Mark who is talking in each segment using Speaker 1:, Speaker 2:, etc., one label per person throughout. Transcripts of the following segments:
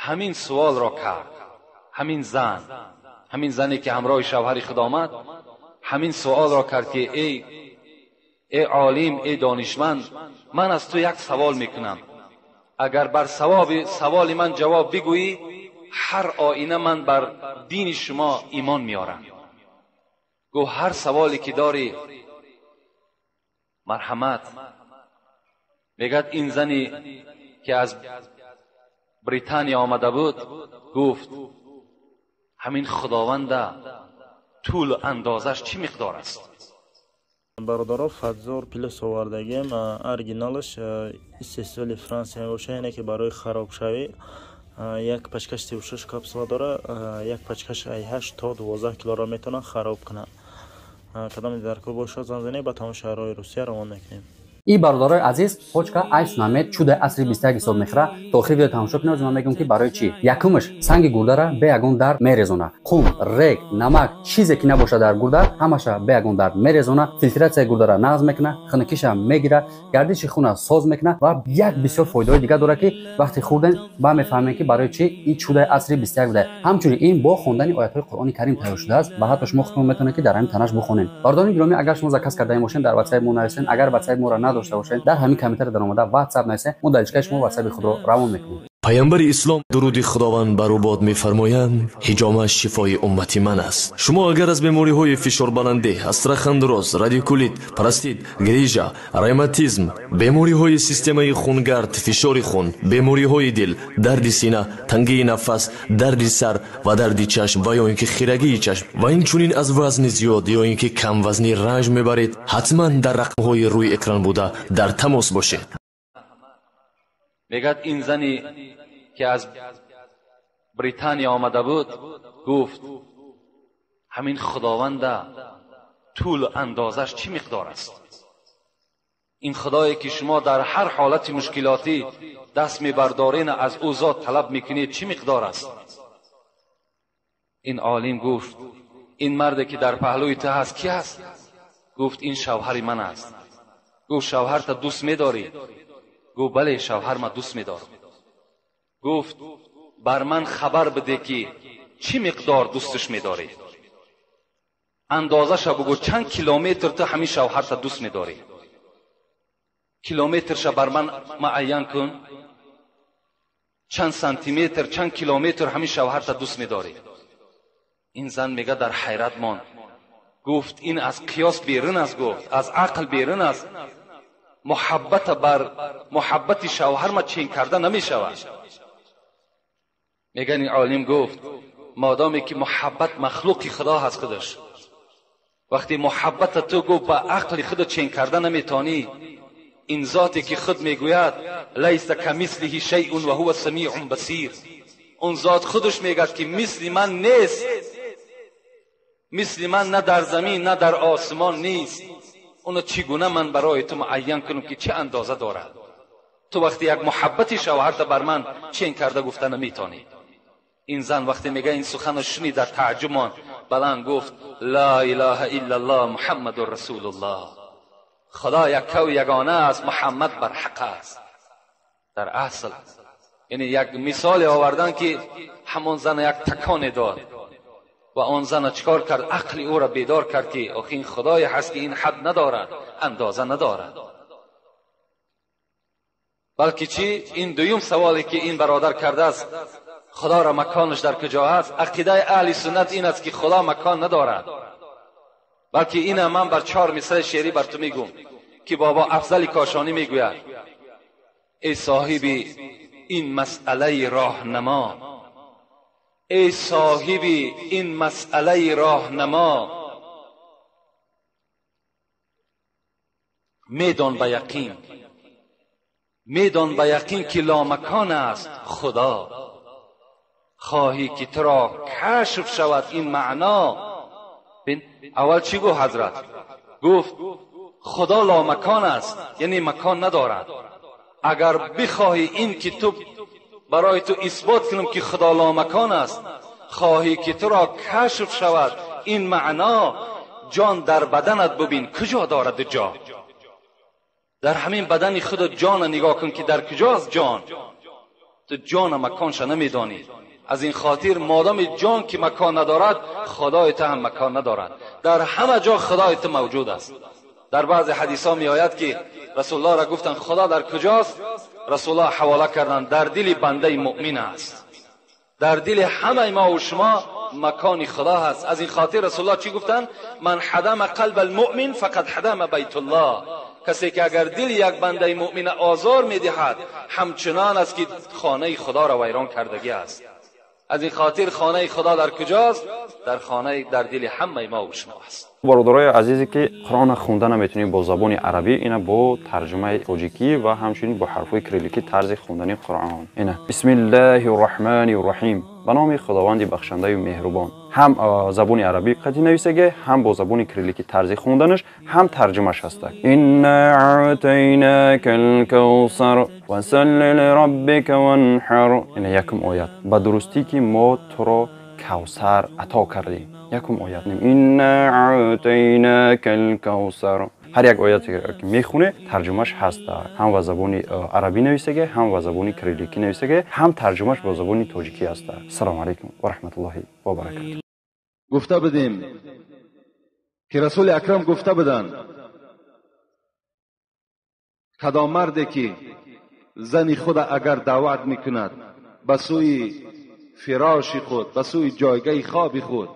Speaker 1: ҳамин суолро кард. Ҳамин зан, ҳамин зане ки ҳамроҳи шавҳари худ омад, ҳамин суолро кард ки эй олим, эй донишманд, ман аз ту як савол мекунам. Агар бар саволи ман ҷавоб бигӯӣ, ҳар оина ман бар дини шумо имон меорам. Гуфт ҳар саволе ки дорӣ марҳамат. Мегӯяд ин зане ки аз Британия омада буд гуфт ҳамин худованда тӯлу андозаш чӣ миқдор аст?
Speaker 2: Бародаро, Фатзор Плюс овардагием, оригиналаш истеҳсоли Франсия мебошад, яъне ки барои харобшавӣ як пачкаш 36 капсула дора, як пачкаш ай 8 то 12 килоро метавонад хароб кунад. Кадоме дар кор бошад, занг занед, ба тамоми шаҳрҳои Русия равон мекунем.
Speaker 3: И бародарои азиз, почка айсунамед чудаи асри 21 ҳисоб мехӯра. То охири видео тамошо кунед, ман мегӯям ки барои чӣ. Якумаш, санги гурдара бе ягон дард мерезона. Қум, рег, намак, чизе ки набошад дар гурда, ҳамаша бе ягон дард мерезона. Филтратсияи гурдара нағз мекуна, хунукиша мегира, гардиши хуна соз мекуна ва як бисёр фоидаҳои дигар дорад, ки вақте хӯрдем ба мефаҳмем, ки барои чӣ ин чудаи асри 21 буда. Ҳамчунин ин бо хондани оятҳои Қуръони Карим тайёр шудааст ва ҳатто шумо худтон метавонед, ки дар ҳамин танаш бихонед. Бародарони гиромӣ, агар шумо заказ кардаем бошед, дар ватсапи мо нависед. Агар ватсапи моро надошта бошед, дар ҳамин комментария даромада ватсап нависед, мо дар личкаи шумо ватсапи худро равон мекунем.
Speaker 4: Паямбари ислом, дуруди Худованд бар ӯ бод, мефармоянд: «Ҳиҷома шифои уммати ман аст». Шумо агар аз бемориҳои фишорбаландӣ, остеохондроз, радикулит, простит, грижа, ревматизм, бемориҳои системаи хунгард, фишори хун, бемориҳои дил, дарди сина, тангии нафас, дарди сар ва дарди чашм ва ё ин ки хирагии чашм ва инчунин аз вазни зиёд ё ин ки камвазнӣ ранҷ мебаред, ҳатман дар рақамҳои рӯи экран буда дар тамос бошед.
Speaker 1: Мегӯяд ин зане ки аз Британия омада буд гуфт ҳамин худованда тӯлу андозаш чӣ миқдор аст? Ин худое ки шумо дар ҳар ҳолати мушкилотӣ даст мебардорен, аз ӯ зот талаб мекунед, чӣ миқдор аст? Ин олим гуфт: ин марде ки дар паҳлӯи ту ҳаст, ки аст? Гуфт: ин шавҳари ман аст. Гуфт: шавҳарта дӯст медорӣ? Гуфт: бале, шавҳарма дӯст медорам. Гуфт: бар ман хабар биде, ки чӣ миқдор дӯсташ медорӣ, андозаша бугӯ, чанд километр ту ҳамин шавҳарта дӯст медорӣ, километрша бар ман муайян кун, чанд сантиметр, чанд километр ҳамин шавҳарта дӯст медорӣ. Ин зан мега дар ҳайрат монд, гуфт: ин аз қиёс берун аст, гуфт, аз ақл берун аст, муҳаббата бар муҳаббати шавҳарма чен карда намешавад. Меган ин олим гуфт: модоме ки муҳаббат махлуқи Худо ҳаст худаш, вақте муҳаббата ту, гуфт, ба ақли худо чен карда наметонӣ, ин зоте ки худ мегӯяд: «Лайса камислиҳи шайъун ва ҳува самиун басир», он зот худаш мегӯяд, ки мисли ман нест, мисли ман на дар замин, на дар осмон нест, оно чӣ гуна ман барои ту муайян кунам, ки чӣ андоза дорад? Ту вақте як муҳаббати шавҳарта бар ман чен карда гуфта наметонӣ. Ин зан вақте мега ин суханро шунид, дар тааҷҷуб монд, баланд гуфт: «Ла илаҳа иллаллоҳ, Муҳаммадун расулуллоҳ, Худо яккаву ягона аст, Муҳаммад барҳақ аст». Дар асл, яъне як мисоле овардан, ки ҳамон зана як таконе дод ва он зана чикор кард? Ақли ӯро бедор кард, ки охи ин худое ҳаст, ки ин ҳад надорад, андоза надорад. Балки чӣ? Ин дуюм саволе ки ин бародар кардааст, Худоро маконаш дар куҷо ҳаст? Ақидаи аҳли суннат ин аст, ки Худо макон надорад. Балки ина ман бар чор мисраи шеърӣ бар ту мегӯм, ки бобо Афзали Кошонӣ мегӯяд: эй соҳиби ин масъалаи роҳнамо, эй соҳиби ин масъалаи роҳнамо, медон ба яқин, медон ба яқин, ки ломакон аст Худо. Хоҳӣ ки туро кашф шавад ин маъно. Аввал чӣ гуфт ҳазрат? Гуфт: Худо ломакон аст, яъне макон надорад. Агар бихоҳӣ ин ки ту барои ту исбот кунам, ки Худо ломакон аст, хоҳӣ ки туро кашф шавад ин маъно, ҷон дар баданат бубин, куҷо дорад ҷо. Дар ҳамин бадани худ ҷона нигоҳ кун, ки дар куҷост ҷон. تو جان مکانش نمیدانی. از این خاطر مادام جان که مکان ندارد، خدای تو هم مکان ندارد. در همه جا خدای تو موجود است. در بعض حدیث ها می آید که رسول الله را گفتند خدا در کجاست؟ رسول الله حواله کردند در دل بنده مؤمن است. در دل همه ما و شما مکان خدا هست. از این خاطر رسول الله چی گفتند؟ من حدم قلب المؤمن فقد حدم بیت الله. کسی که اگر دل یک بنده مؤمن آزار میدهد، همچنان است که خانه خدا را ویران کردگی است. از این خاطر خانه خدا در کجاست؟ در خانه، در دل همه ما و شما است.
Speaker 5: Бародарои азизе, ки Қуръонро хонда наметунем бо забони арабӣ, ина бо тарҷумаи тоҷикӣ ва ҳамчунин бо ҳарфҳои кирилликӣ тарзи хондани Қуръон. Ина: Бисмиллаҳи рраҳмани рраҳим, ба номи Худованди бахшандаю меҳрубон. Ҳам забони арабӣ қатӣ нависаге, ҳам бо забони кирилликӣ тарзи хонданаш, ҳам тарҷумаш ҳаста. Инна аътайнака лкавсар фасалли лираббика ванҳар. Ина якум оят: ба дурустӣ ки мо туро Кавсар ато кардем. Якум оят: инна аътайнака лкавсар. Ҳар як ояте ки мехоне, тарҷумаш ҳаст. Ҳам ба забони арабӣ нависаге, ҳам ба забони кирилликӣ нависаге, ҳам тарҷумаш бо забони тоҷикӣ ҳаст. Ассалому алайкум ва раҳматуллоҳи ва баракату.
Speaker 1: Гуфта будем ки Расули Акрам гуфта буданд: кадом марде ки зани худ агар даъват мекунад ба сӯи фироши худ, ба сӯи ҷойгаҳи хоби худ,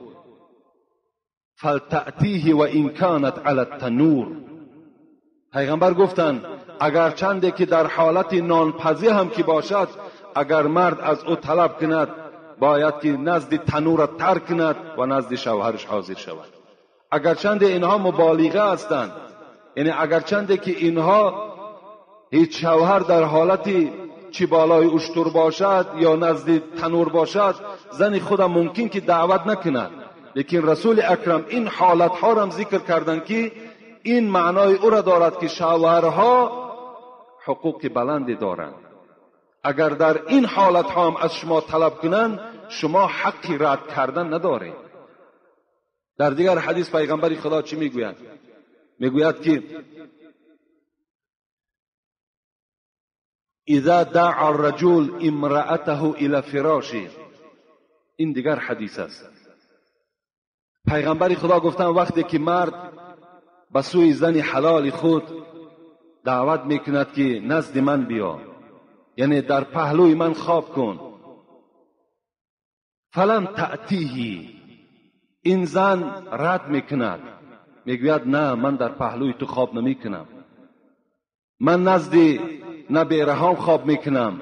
Speaker 1: فلتأتیه و این کانت علی التنور. پیغمبر گفتند اگر چنده که در حالت نانپزی هم که باشد، اگر مرد از او طلب کند، باید که نزد تنور ترک کند و نزد شوهرش حاضر شود. اگر چند اینها مبالغه هستند، یعنی اگر چنده که اینها هیچ شوهر در حالتی چی بالای اشتر باشد یا نزد تنور باشد، زن خودم ممکن که دعوت نکند، لیکن رسول اکرم این حالت ها را ذکر کردند که این معنای او را دارد که شوهرها حقوق بلندی دارند. اگر در این حالت ها هم از شما طلب کنند، شما حقی رد کردن ندارید. در دیگر حدیث پیغمبر خدا چی میگوید؟ میگوید که اذا دعا الرجل امرأته الى فراشه. این دیگر حدیث است. پیغمبر خدا گفتن وقتی که مرد به سوی زن حلال خود دعوت میکند که نزد من بیا، یعنی در پهلوی من خواب کن، فلم تأتیه، این زن رد میکند، میگوید نه، من در پهلوی تو خواب نمیکنم، من نزد نبیرهام خواب میکنم،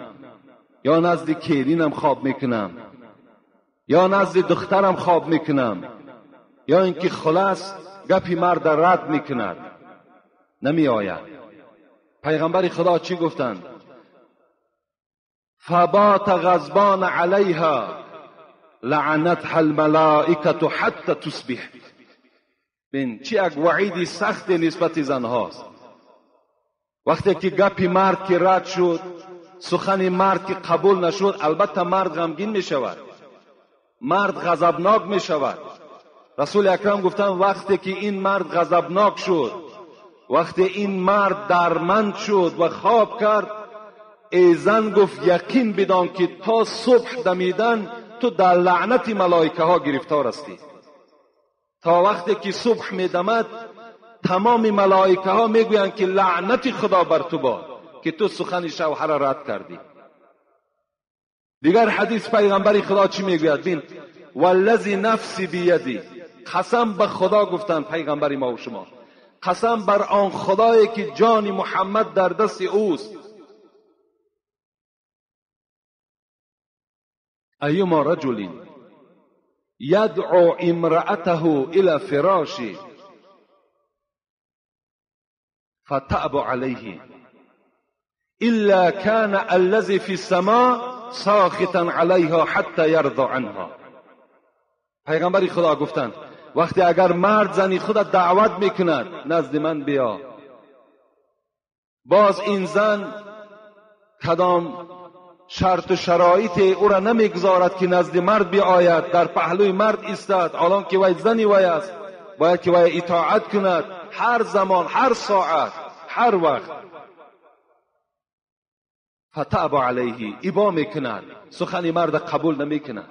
Speaker 1: یا نزد کیرینم خواب میکنم، یا نزد دخترم خواب میکنم، یا اینکه خلاص گپی مرد رد میکند، نمی آید. پیغمبر خدا چی گفتند؟ فبات غضبان علیها لعنتها الملائکه حتی تصبح. بین چی یک وعیدی سخت نسبت زنهاست. وقتی که گپی مرد که رد شد، سخن مرد که قبول نشد، البته مرد غمگین می شود، مرد غضبناک می شود. رسول اکرم گفتند وقتی که این مرد غضبناک شد، وقتی این مرد درمند شد و خواب کرد، ای زن، گفت، یقین بدان که تا صبح دمیدن تو در لعنت ملائکه ها گرفتار هستی. تا وقتی که صبح میدمد، تمام ملائکه ها میگویند که لعنت خدا بر تو باد که تو سخن شوهر را رد کردی. دیگر حدیث پیغمبر خدا چی میگوید؟ بین: والذی نفسی بیدی، قسم به خدا گفتن پیغمبر ما و شما، قسم بر آن خدایی که جان محمد در دست اوست، ایما رجل یدعو امرأته الى فراشه فتأبى عليه الا كان الذي في السماء ساخطا عليها حتى يرضى عنها. پیغمبر خدا گفتند وقتی اگر مرد زنی خود دعوت میکند نزد من بیا، باز این زن کدام شرط و شرایط او را نمیگذارد که نزد مرد بیاید، در پهلوی مرد ایستد، الان که وی زنی وی است، باید که وی اطاعت کند هر زمان، هر ساعت، هر وقت. فتعب علیه، ابا میکند، سخن مرد قبول نمیکند.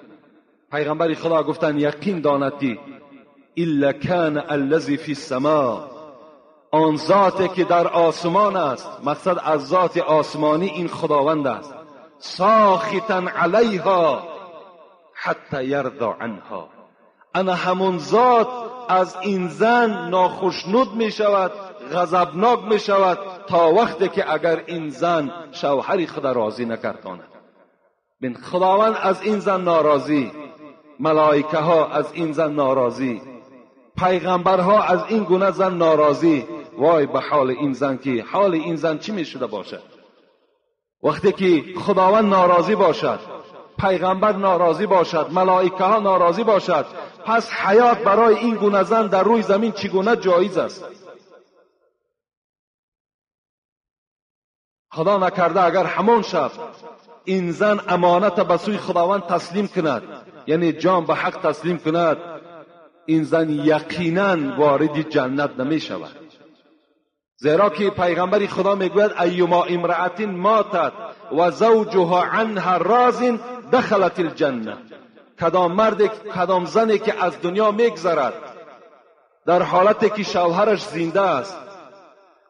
Speaker 1: پیغمبر خدا گفتند یقین داند که الا کان الذی فی السماء، آن ذاتی که در آسمان است، مقصد از ذات آسمانی این خداوند است، ساخطا علیها حتی یرضی عنها، انا همون ذات از این زن ناخشنود می شود، غضبناک می شود تا وقتی که اگر این زن شوهر خود راضی نگرداند. بین خداوند از این زن ناراضی، ملائکه ها از این زن ناراضی، پیغمبرها از این گونه زن ناراضی. وای به حال این زن که حال این زن چی می شده باشد وقتی که خداوند ناراضی باشد، پیغمبر ناراضی باشد، ملائکه ها ناراضی باشد. پس حیات برای این گونه زن در روی زمین چگونه جایز است؟ خدا نکرده اگر همان شب این زن امانت به سوی خداوند تسلیم کند، یعنی جان به حق تسلیم کند، این زن یقینا وارد جنت نمی شود. زیرا که پیغمبر خدا میگوید ایما امرأة ماتت و زوجها عنها راض دخلت الجنه. کدام مرد، کدام زنی که از دنیا میگذرد در حالتی که شوهرش زنده است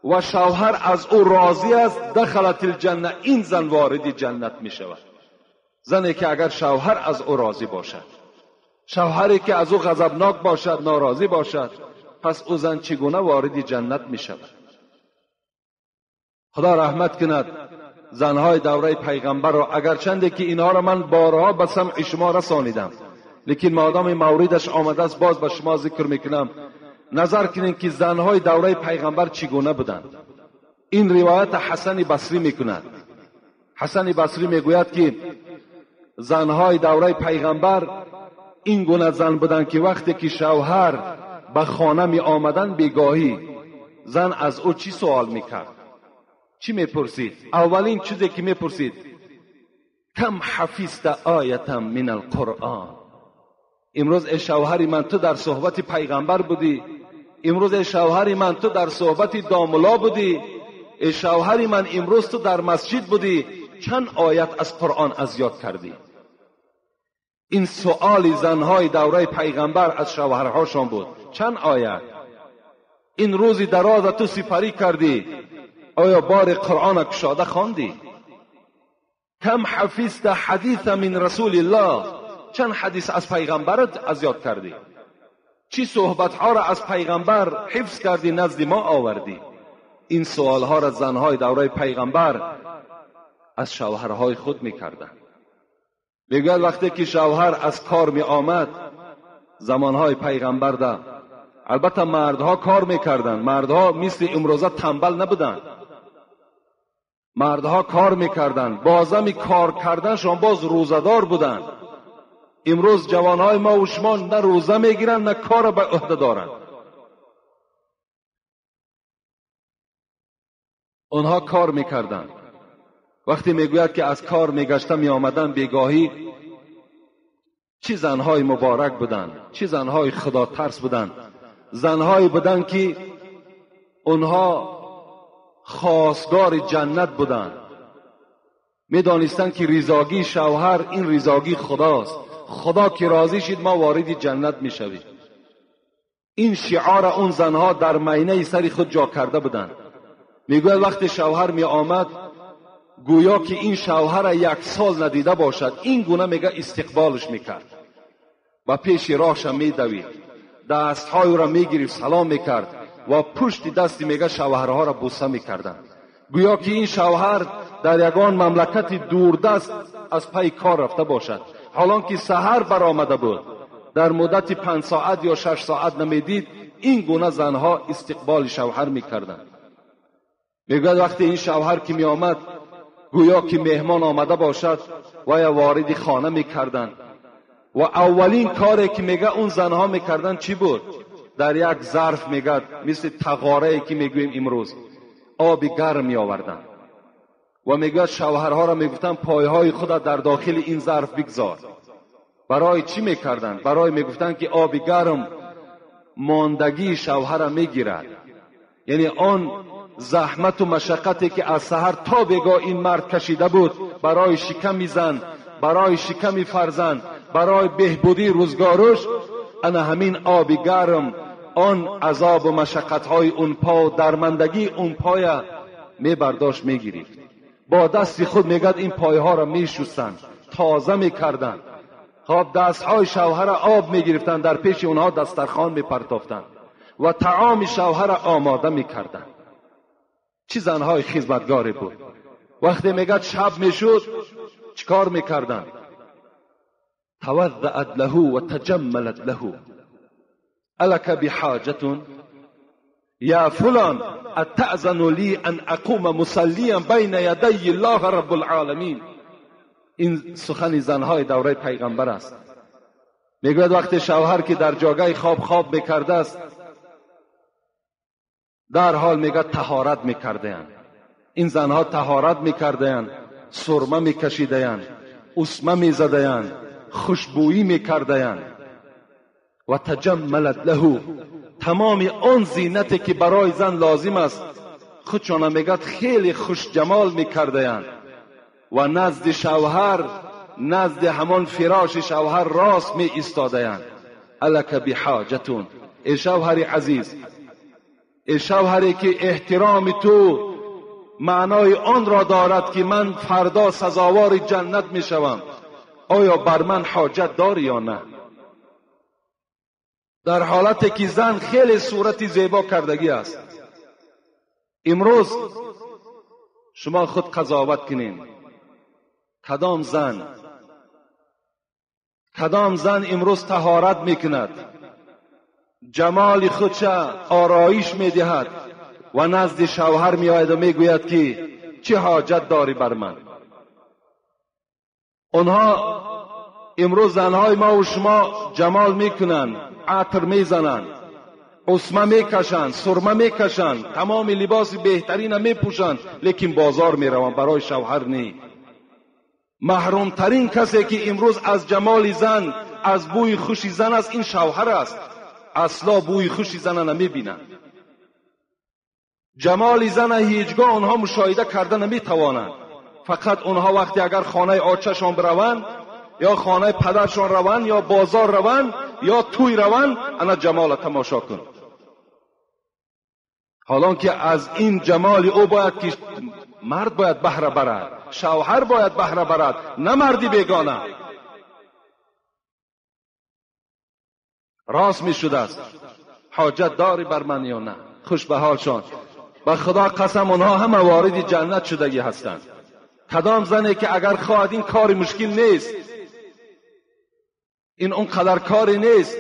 Speaker 1: و شوهر از او راضی است، دخلت الجنه، این زن وارد جنت می شود. زنی که اگر شوهر از او راضی باشد، شوهری که از او غضبناک باشد، ناراضی باشد، پس او زن چگونه وارد جنت می شود؟ خدا رحمت کند زنهای دوره پیغمبر را، اگرچنده که اینها را من بارها به سمع شما رسانیدم، لیکن مادام موردش آمده است باز به شما ذکر میکنم. نظر کنین که زنهای دوره پیغمبر چگونه بودند. این روایت حسن بصری میکند. حسن بصری میگوید که زنهای دوره پیغمبر این گونه زن بودند که وقتی که شوهر به خانه می آمدن بیگاهی، زن از او چی سوال میکرد؟ چی میپرسید؟ اولین چیزی که میپرسید کم حفظت آیه من القرآن. امروز ای شوهر من تو در صحبت پیغمبر بودی، امروز ای شوهر من تو در صحبت داملا بودی، ای شوهر من امروز تو در مسجد بودی، چند آیت از قرآن از یاد کردی؟ این سؤال زنهای دوره پیغمبر از شوهرهاشان بود. چند آیت؟ این روزی دراز تو سپری کردی، آیا بار قرآن کشاده خواندی؟ کم حفظت حدیث من رسول الله، چند حدیث از پیغمبرت از یاد کردی؟ چی صحبتها را از پیغمبر حفظ کردی نزد ما آوردی؟ این سوالها را زنهای دوره پیغمبر از شوهرهای خود میکردند. میگوید وقتی که شوهر از کار می آمد، زمانهای پیغمبر ده، البته مردها کار میکردند، مردها مثل امروزه تنبل نبودند، مردها کار میکردند، بازم کار کردنشان باز روزه‌دار بودند. امروز جوانهای ما و شما نه روزه میگیرند نه کار به عهده دارند. آنها کار میکردند. وقتی میگوید که از کار میگشته میآمدن بیگاهی، چی زنهای مبارک بودند، چی زنهای خدا ترس بودند، زنهایی بودند که آنها خواستگار جنت بودند، میدانستند که رضاگی شوهر این رضاگی خداست، خدا که راضی شد ما وارد جنت میشویم. این شعار اون زنها در مینه سر خود جا کرده بودند. میگوید وقتی شوهر می آمد گویا که این شوهر یک سال ندیده باشد، این گونه میگه استقبالش میکرد و پیش راهش میدوید، دستهای او را میگرفت، سلام میکرد و پشت دستی میگه شوهرها را بوسه میکردند. گویا که این شوهر در یگان مملکت دوردست از پی کار رفته باشد، حالان که سحر برآمده بود، در مدت 5 ساعت یا 6 ساعت نمیدید. این گونه زنها استقبال شوهر میکردند. میگوید وقتی این شوهر که میآمد گویا که مهمان آمده باشد و یا وارد خانه میکردند و اولین کاری که میگه اون زنها میکردند چی بود؟ در یک ظرف میگه مثل تغاره که میگوییم امروز آب گرم میآوردند و میگوید شوهرها را میگفتند پایهای خود در داخل این ظرف بگذار. برای چی میکردند؟ برای میگفتند که آب گرم ماندگی شوهر را میگیرد، یعنی آن زحمت و مشقتی که از سحر تا بگاه این مرد کشیده بود برای شکم زن، برای شکم فرزند، برای بهبودی روزگارش، انا همین آب گرم آن عذاب و مشقت‌های اون پا و درمندگی اون پای می برداشت می گرفت. با دست خود میگد این پایها را می شستند، تازه می کردند. خب دستهای شوهر آب می گرفتند، در پیش اونها دسترخوان می پرتافتند و طعام شوهر آماده می کردند. چه زنهای خدمتگاری بود. وقتی میگد شب میشد چیکار میکردند؟ توضأت له و تجملت له. الک بحاجت یا فلان اتأذن لی ان اقوم مصلیا بین یدی الله رب العالمین. این سخن زنهای دوره پیغمبر است. میگوید وقتی شوهر که در جاگه خواب خواب میکرده است، در حال میگه طهارت میکرده‌اند. این زنها طهارت میکرده‌اند، سرمه میکشیده‌اند، اسمه میزده‌اند، خوشبویی میکرده‌اند. و تجملت له، تمام آن زینتی که برای زن لازم است خودشان میگه خیلی خوش جمال میکرده‌اند و نزد شوهر، نزد همان فراش شوهر راست می ایستاده‌اند. الک بحاجتون، ای شوهر عزیز، ای شوهری که احترام تو معنای آن را دارد که من فردا سزاوار جنت می شوم، آیا بر من حاجت داری یا نه؟ در حالتی که زن خیلی صورت زیبا کردگی است. امروز شما خود قضاوت کنین، کدام زن امروز طهارت میکند، جمال خودش آرایش میدهد و نزد شوهر میآید و میگوید که چه حاجت داری بر من؟ آنها امروز زنهای ما و شما جمال میکنند، عطر میزنند، عصمه میکشند، سرمه میکشند، تمام لباس بهترین میپوشند، لیکن بازار میروند، برای شوهر نی. محرومترین کسی که امروز از جمال زن، از بوی خوش زن است، این شوهر است. اصلا بوی خوش زن نمیبینند. جمال زن هیچگاه آنها مشاهده کرده نمیتوانند. فقط آنها وقتی اگر خانه آچه‌شان بروند یا خانه پدرشان روند یا بازار روند یا توی روند، انا جمال تماشا کن. حالان که از این جمال او باید که مرد باید بهره برد، شوهر باید بهره برد، نه مردی بیگانه. راست می شده است، حاجت داری بر من یا نه؟ خوش به حالشان، به خدا قسم آنها همه وارد جنت شدگی هستند. کدام زنی که اگر خواهد، این کار مشکل نیست، این اونقدر کاری نیست،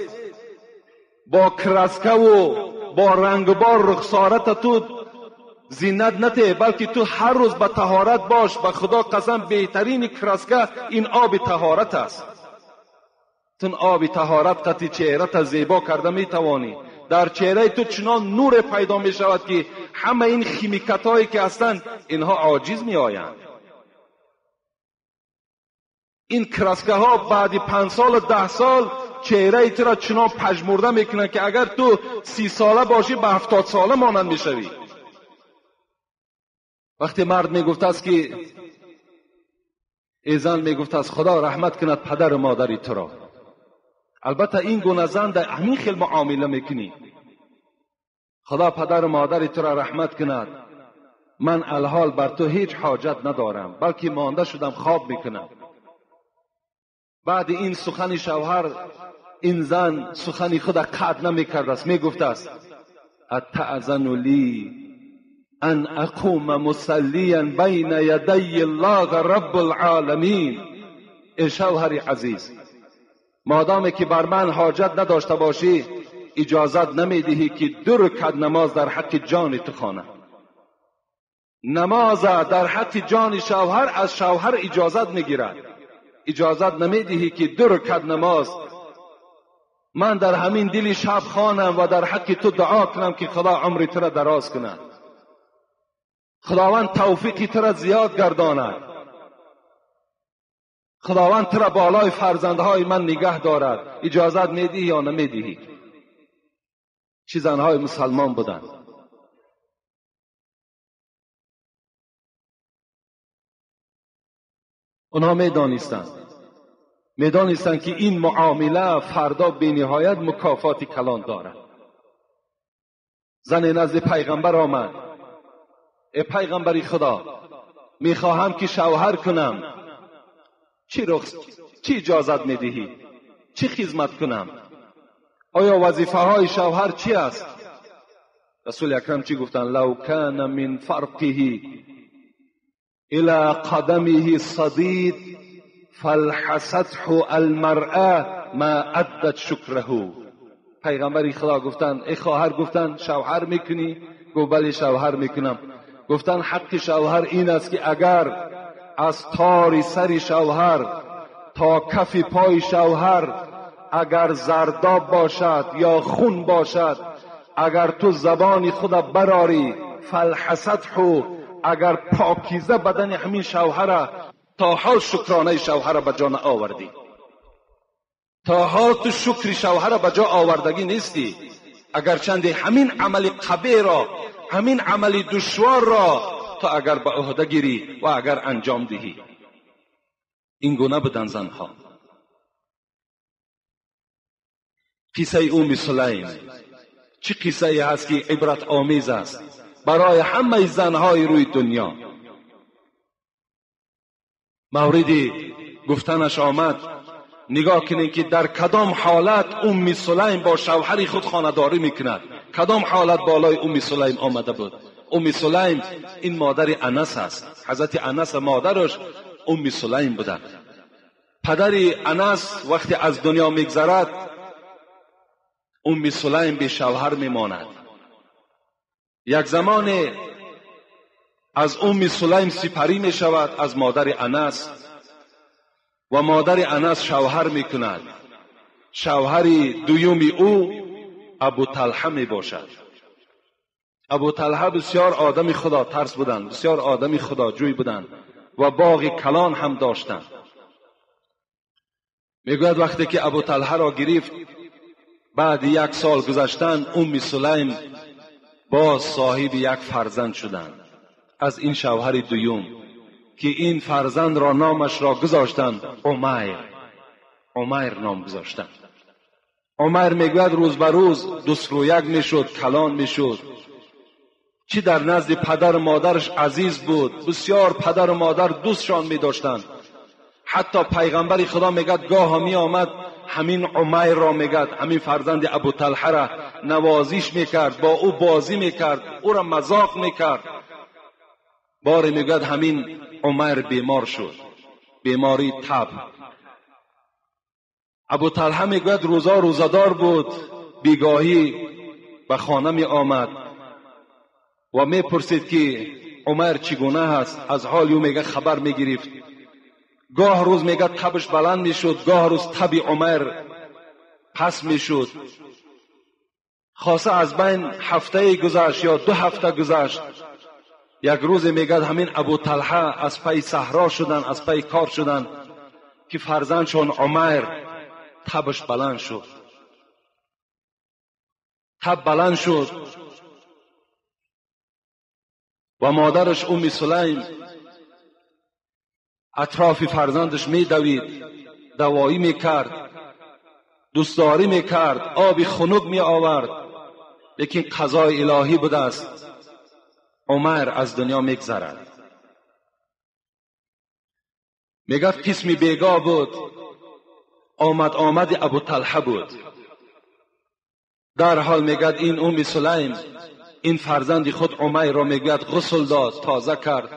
Speaker 1: با کرسکه و با رنگ بار رخسارت تو زینت نته، بلکه تو هر روز به طهارت باش. به خدا قسم بهترین کرسکه این آب طهارت است. تون آب طهارت قطی چهرت زیبا کرده میتوانی. در چهره تو چنان نور پیدا می شود که همه این خیمیکت هایی که هستند اینها عاجز می آیند. این کرسکه ها بعد 5 سال و 10 سال چهره تو را چنان پژمرده میکنند که اگر تو 30 ساله باشی به 70 ساله مانند میشوی. وقتی مرد میگفت است که ای زن، میگفت است خدا رحمت کند پدر و مادری تو را. البته این گونه زن در همین خیل معامله میکنی. خدا پدر و مادری تو را رحمت کند، من الحال بر تو هیچ حاجت ندارم، بلکه مانده شدم خواب میکنم. بعد این سخن شوهر، این زن سخن خود قطع نمیکرد است، میگفت است اتأذن لی ان اقوم مصلیا بین یدی الله رب العالمین. ای شوهر عزیز، مادامی که بر من حاجت نداشته باشی اجازت نمیدهی که 2 رکعت نماز در حق جان تو خوانم. نماز در حق جان شوهر از شوهر اجازت میگیرد، اجازت نمیدهی که 2 رکعت نماز من در همین دل شب خوانم و در حق تو دعا کنم که خدا عمر تو را دراز کند، خداوند توفیق تو را زیاد گرداند، خداوند تو را بالای فرزندهای من نگه دارد. اجازت میدهی یا نمیدهی؟ چه زنهای مسلمان بودند. Онҳо медонистанд ки ин муомила фардо бениҳоят мукофоти калон дорад. Зане назди пайғамбар омад. Э пайғамбари Худо, мехоҳам ки шавҳар кунам. Чӣ иҷозат медиҳӣ? Чӣ хизмат кунам? Оё вазифаҳои шавҳар чӣ аст? Расули акрам чӣ гуфтанд? Лав кана мин фарқиҳи ила қадамиҳи садид фалҳасатҳу алмаръа ма аддат шукраҳу. Пайғамбари Худо гуфтанд: эй хоҳар, гуфтанд, шавҳар мекунӣ? Гуфт: бале, шавҳар мекунам. Гуфтанд: ҳаққи шавҳар ин аст ки агар аз тори сари шавҳар то кафи пои шавҳар агар зардоб бошад ё хун бошад, агар ту забони худа барорӣ, фалҳасатҳу, агар покиза бадани ҳамин шавҳара то ҳол шукронаи шавҳара ба ҷо наовардӣ, то ҳол ту шукри шавҳара ба ҷо овардагӣ нестӣ, агарчанде ҳамин амали қабеҳро, ҳамин амали душворро ту агар ба ӯҳда гирӣ ва агар анҷом диҳӣ. Ин гуна буданд занҳо. Қиссаи Умми Сулайм чӣ қиссае ҳаст ки ибратомез аст барои ҳамаи занҳои рӯи дунё. Мавриди гуфтанаш омад. Нигоҳ кунед ки дар кадом ҳолат Умми Сулайм бо шавҳари худ хонадорӣ мекунад. Кадом ҳолат болои Умми Сулайм омада буд? Умми Сулайм ин модари Анас аст. Ҳазрати Анас модараш Умми Сулайм буданд. Падари Анас вақте аз дунё мегзарад, Умми Сулайм бешавҳар мемонад. Як замоне аз Умми Сулайм сипарӣ мешавад аз модари Анас ва модари Анас шавҳар мекунад. Шавҳари дуюми ӯ Абу Талҳа мебошад. Абу Талҳа бисёр одами худотарс буданд, бисёр одами худоҷӯй буданд ва боғи калон ҳам доштанд. Мегӯяд вақте ки Абу Талҳаро гирифт, баъди як сол гузаштан Умми Сулайм боз соҳиби як фарзанд шуданд аз ин шавҳари дуюм, ки ин фарзандро номашро гузоштанд Умайр. Умайр ном гузоштанд. Умайр мегӯяд рӯз ба рӯз дусрӯяк мешуд, калон мешуд. Чӣ дар назди падару модараш азиз буд, бисёр падару модар дӯстшон медоштанд. Ҳатто пайғамбари Худо мегӯяд гоҳо меомад ҳамин Умайрро, мегӯяд ҳамин фарзанди Абу Талҳара навозиш мекард, бо ӯ бозӣ мекард, ӯро мазоқ мекард. Боре мегӯяд ҳамин Умайр бемор шуд, бемории таб. Абу Талҳа мегӯяд рӯзо рӯзадор буд, бегоҳӣ ба хона меомад ва мепурсид ки Умайр чӣ гуна ҳаст. Аз ҳоли ӯ мегӯяд хабар мегирифт. Гоҳ рӯз мегӯяд табаш баланд мешуд, гоҳ рӯз таби Умайр паст мешуд. Хоса аз байн ҳафтае гузашт ё 2 ҳафта гузашт. Як рӯзе мегӯяд ҳамин Абу Талҳа аз пайи саҳро шуданд, аз пайи кор шуданд ки фарзандшон Умайр табаш баланд шуд. Таб баланд шуд ва модараш Умми Сулайм атрофи фарзандаш медавид, давоӣ мекард, дӯстдорӣ мекард, оби хунук меовард. Лекин қазои илоҳӣ будааст, Умайр аз дунё мегзарад. Мегӯяд қисми бегоҳ буд, омад-омади Абу Талҳа буд. Дарҳол мегӯяд ин Умми Сулайм ин фарзанди худ Умайрро мегӯяд ғусл дод, тоза кард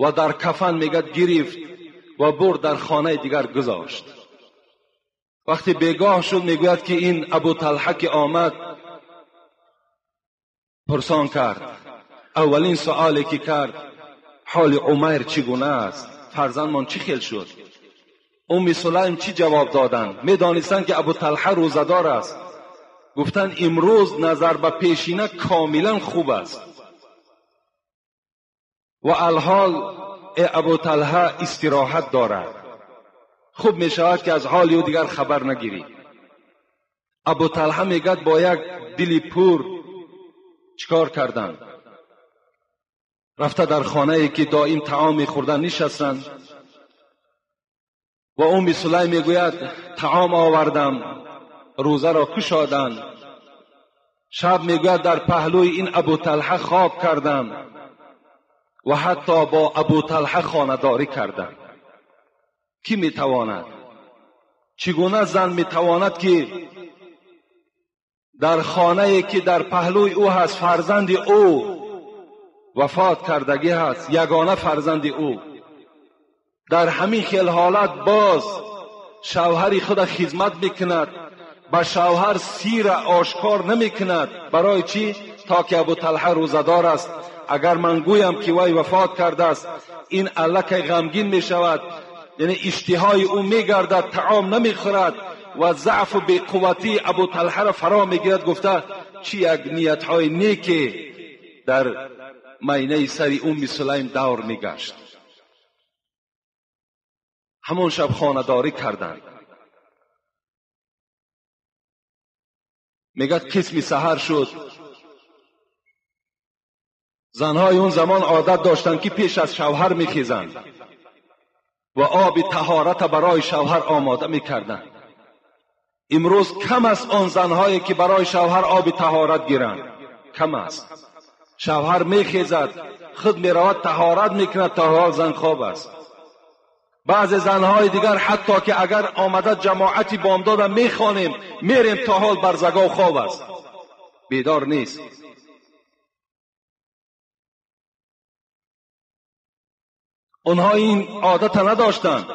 Speaker 1: ва дар кафан мегӯяд гирифт ва бурд дар хонаи дигар гузошт. Вақте бегоҳ шуд мегӯяд ки ин Абу Талҳа ки омад пурсон кард. Аввалин суоле ки кард: ҳоли Умайр чӣ гуна аст? Фарзандмон чӣ хел шуд? Умми Сулайм чӣ ҷавоб доданд? Медонистанд ки Абу Талҳа рӯзадор аст. Гуфтанд имрӯз назар ба пешина комилан хуб аст. Ва алҳол э Абу Талҳа истироҳат дорад. Хуб мешавад ки аз ҳоли ӯ дигар хабар нагирӣ. Абу Талҳа мегӯяд бо як дили пур чикор карданд? Рафта дар хонае ки доим таом мехӯрданд нишастанд. و ام سلیم میگوید طعام آوردم، روزه را کشادند. شب میگوید در پهلوی این ابو طلحه خواب کردم و حتی با ابو طلحه خانه‌داری کردم. کی میتواند؟ چگونه زن میتواند که در خانه که در پهلوی او هست فرزند او وفات کردگی هست، یگانه فرزند او، در همین خیل حالت باز شوهر خود خدمت میکند، به شوهر سیر آشکار نمیکند. برای چی؟ تا که ابو طلحه روزه‌دار است. اگر من گویم که وی وفات کرده است، این الکی غمگین میشود، یعنی اشتهای او میگردد، طعام نمیخورد و ضعف و بی‌قوتی ابو طلحه را فرا میگیرد. گفته چی یک نیتهای نیکی در مینه سر ام سلیم دور میگشت. همون شب خانه‌داری کردند. میگد قسمی سحر شد. زنهای اون زمان عادت داشتند که پیش از شوهر میخیزند و آب طهارت برای شوهر آماده میکردند. امروز کم است آن زنهایی که برای شوهر آب طهارت گیرند، کم است. شوهر میخیزد، خود میرود طهارت میکند، تا حال زن خواب است. بعض زنهای دیگر حتی که اگر آمده جماعتی بامداد میخوانیم میریم، تا حال برزگاه خواب است، بیدار نیست. اونها این عادت نداشتند.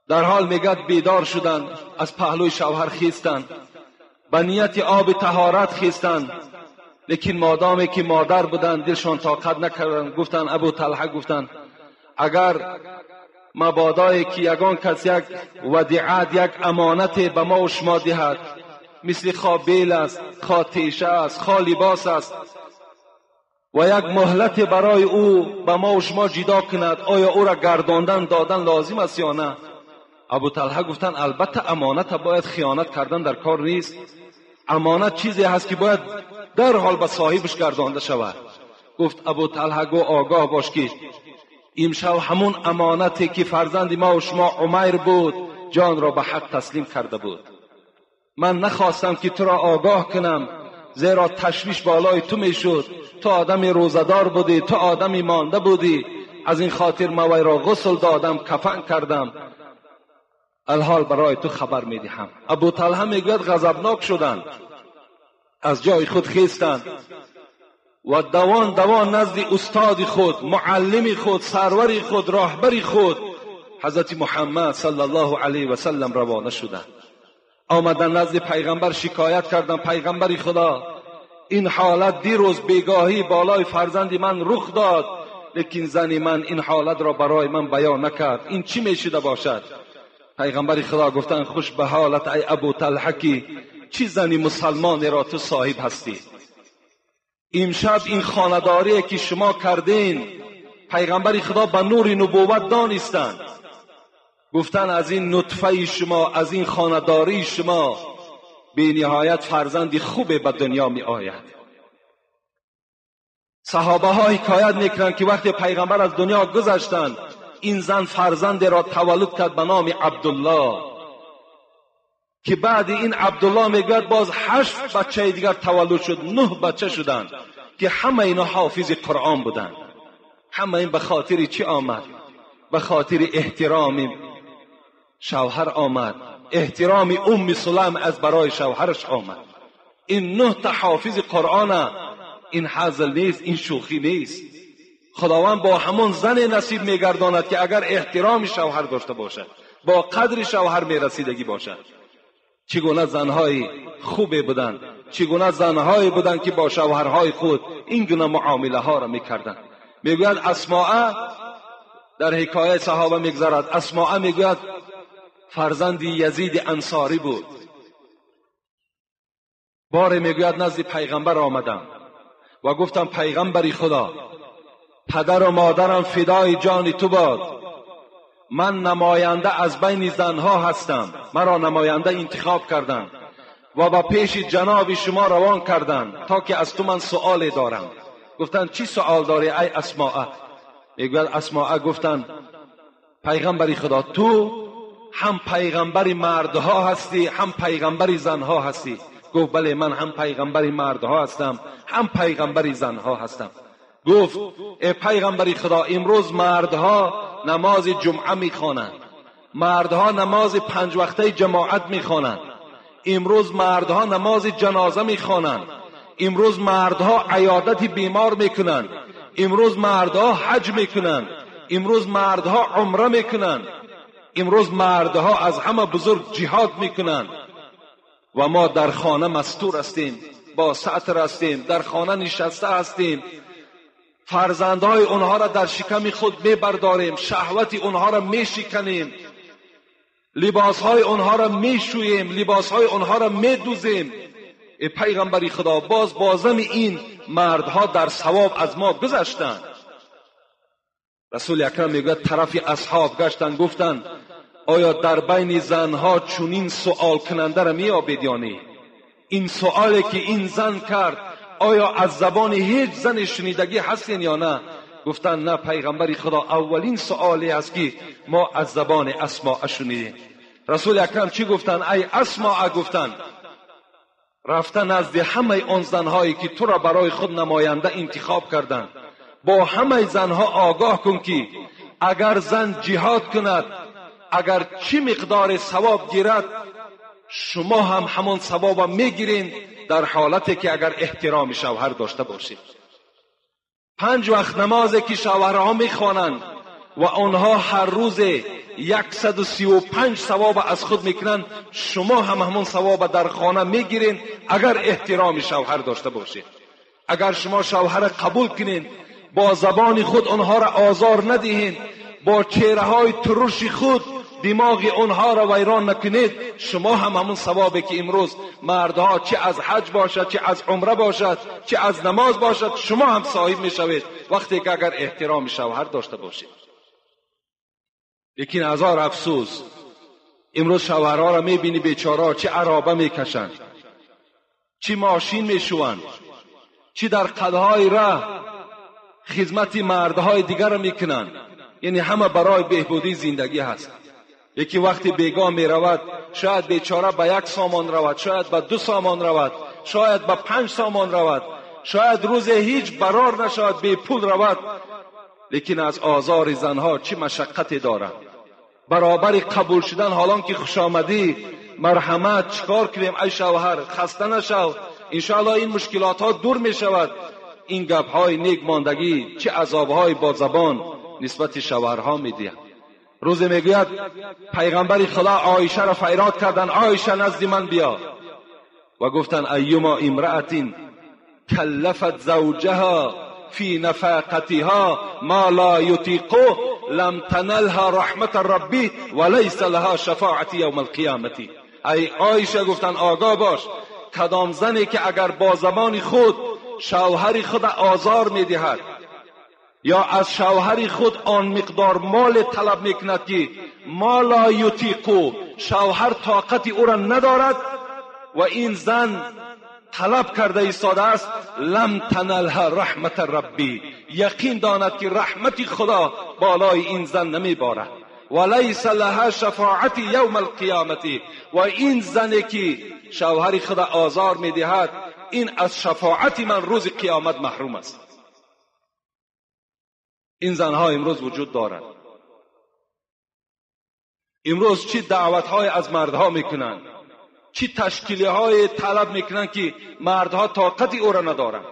Speaker 1: در حال میگد بیدار شدند، از پهلوی شوهر خیستند، به نیت آب طهارت خیستند، لیکن مادامی که مادر بودند دلشان طاقت نکردند. گفتند ابو طلحه، گفتند اگر مبادایی که یگان کس یک ودیعت، یک امانت به ما و شما دهد، مثل خواه بیل است، خواه تیشه است، خواه لباس است، و یک مهلت برای او به ما و شما جدا کند، آیا او را گرداندن دادن لازم است یا نه؟ ابو طلحه گفتند البته امانت باید خیانت کردن در کار نیست. امانت چیزی هست که باید در حال به صاحبش گردانده شود. گفت ابو طلحه گو آگاه باش که امشب همون امانتی که فرزند ما و شما عمیر بود، جان را به حق تسلیم کرده بود. من نخواستم که تو را آگاه کنم، زیرا تشویش بالای تو میشد. تو آدمی روزه‌دار بودی، تو آدمی مانده بودی، از این خاطر ما وی را غسل دادم، کفن کردم، الحال برای تو خبر میدهم. ابو طلحه میگوید غضبناک شدند، از جای خود خیستند و دوان دوان نزد استاد خود، معلم خود، سرور خود، راهبر خود حضرت محمد صلی الله علیه و سلم روانه شدند. آمدن نزد پیغمبر شکایت کردند، پیغمبر خدا این حالت دیروز بیگاهی بالای فرزند من رخ داد، لیکن زن من این حالت را برای من بیان نکرد، این چی میشده باشد؟ پیغمبر خدا گفتند خوش به حالت ای ابو طلحه که چی زنی مسلمانی را تو صاحب هستی. امشب این خانه‌داری که شما کردین، پیغمبر خدا به نور نبوت دانستند، گفتن از این نطفه شما، از این خانه‌داری شما بی نهایت فرزندی خوب به دنیا می آید. صحابه ها حکایت میکنند که وقتی پیغمبر از دنیا گذشتند، این زن فرزند را تولد کرد به نام عبدالله، که بعد این عبدالله میگوید باز 8 بچه دیگر تولد شد، 9 بچه شدند که همه اینا حافظ قرآن بودند. همه این به خاطر چی آمد؟ به خاطر احترام شوهر آمد، احترام ام سلیم از برای شوهرش آمد. این 9 تا حافظ قرآن، این هزل نیست، این شوخی نیست. خداوند با همون زن نصیب میگرداند که اگر احترام شوهر داشته باشد، با قدر شوهر میرسیدگی باشد. چگونه زنهای خوبی بودند، چگونه زنهایی بودند که با شوهرهای خود این گونه معامله ها را میکردند. میگوید اسماء، در حکایه صحابه میگذرد، اسماء میگوید فرزند یزید انصاری بود. باره میگوید نزد پیغمبر آمدم و گفتم پیغمبری خدا، پدر و مادرم فدای جان تو باد، من نماینده از بین زنها هستم، مرا نماینده انتخاب کردند و به پیش جناب شما روان کردند تا که از تو من سؤال دارم. گفتند چی سؤال داری ای اسماء؟ میگوید اسماء گفتند پیغمبری خدا، تو هم پیغمبر مردها هستی هم پیغمبر زنها هستی. گفت بله، من هم پیغمبر مردها هستم هم پیغمبر زنها هستم. گفت ای پیغمبر خدا، امروز مردها نماز جمعه میخوانند، مردها نماز 5 وقته جماعت میخوانند، امروز مردها نماز جنازه میخوانند، امروز مردها عیادت بیمار میکنند، امروز مردها حج میکنند، امروز مردها عمره میکنند، امروز مردها از همه بزرگ جهاد میکنند و ما در خانه مستور هستیم، با ستر هستیم، در خانه نشسته هستیم، فرزندهای اونها را در شکم خود میبرداریم، شهوت اونها را میشکنیم، لباسهای اونها را میشوییم، لباسهای اونها را میدوزیم. ای پیغمبر خدا، باز بازم این مردها در ثواب از ما گذشتند. رسول اکرم میگوید طرف اصحاب گشتند، گفتند آیا در بین زنها چنین سؤال کننده را میابید یا نه؟ این سؤالی که این زن کرد آیا از زبان هیچ زن شنیدگی هستین یا نه؟ گفتند نه پیغمبر خدا، اولین سؤالی است که ما از زبان اسماء شنیدیم. رسول اکرم چی گفتند؟ ای اسماء، گفتند رفته نزد همه آن زنهایی که تو را برای خود نماینده انتخاب کردند، با همه زنها آگاه کن که اگر زن جهاد کند، اگر چی مقدار ثواب گیرد، شما هم همان ثواب میگیرین، در حالتی که اگر احترام شوهر داشته باشید. 5 وقت نمازی که شوهرها میخوانند و آنها هر روز 135 ثواب از خود میکنند، شما هم همان ثواب در خانه میگیرین اگر احترام شوهر داشته باشید. اگر شما شوهر قبول کنین، با زبان خود آنها را آزار ندهین، با چهره های ترش خود دماغ آنها را ویران نکنید، شما هم همون ثوابی که امروز مردها چه از حج باشد، چه از عمره باشد، چه از نماز باشد، شما هم صاحب میشوید وقتی که اگر احترام شوهر داشته باشید. لیکن هزار افسوس امروز شوهرها را میبینی بیچاره چه عرابه میکشند، چه ماشین میشوند، چه در قدهای راه خدمت مردهای دیگر را میکنند. یعنی همه برای بهبودی زندگی هست. یکی وقتی بیگاه می رود، شاید بیچاره به 1 سامان رود، شاید به 2 سامان رود، شاید به 5 سامان رود، شاید روز هیچ برار نشود، بی پول رود، لیکن از آزار زنها چه مشقتی دارد. برابر قبول شدن، حالان که خوش آمدی، مرحمت، چیکار کنیم ای شوهر، خسته نشو، انشاءالله این مشکلات ها دور می شود. این گپ های نیک ماندگی چه عذاب های با زبان نسبت شوهرها می دهند. روزی میگوید پیغمبر خدا عایشه را فریاد کردن، عایشه نزد من بیا، و گفتن ایما امرأة کلفت زوجها فی نفقتها ما لا یطیق لم تنلها رحمت ربی و لیس لها شفاعت یوم القیامة. ای عایشه، گفتن آگاه باش، کدام زنی که اگر با زبان خود شوهر خود آزار میدهد یا از شوهر خود آن مقدار مال طلب میکند که ما لا یطیقو، شوهر طاقت او را ندارد و این زن طلب کرده ایستاده است، لم تنلها رحمت ربی، یقین داند که رحمت خدا بالای این زن نمیبارد، و لیس لها شفاعت یوم القیامت. و این زنی که شوهر خدا آزار میدهد، این از شفاعت من روز قیامت محروم است. این زنها امروز وجود دارند. امروز چی دعوتهای از مردها میکنند، چی تشکیلی های طلب میکنند که مردها طاقت او را ندارند،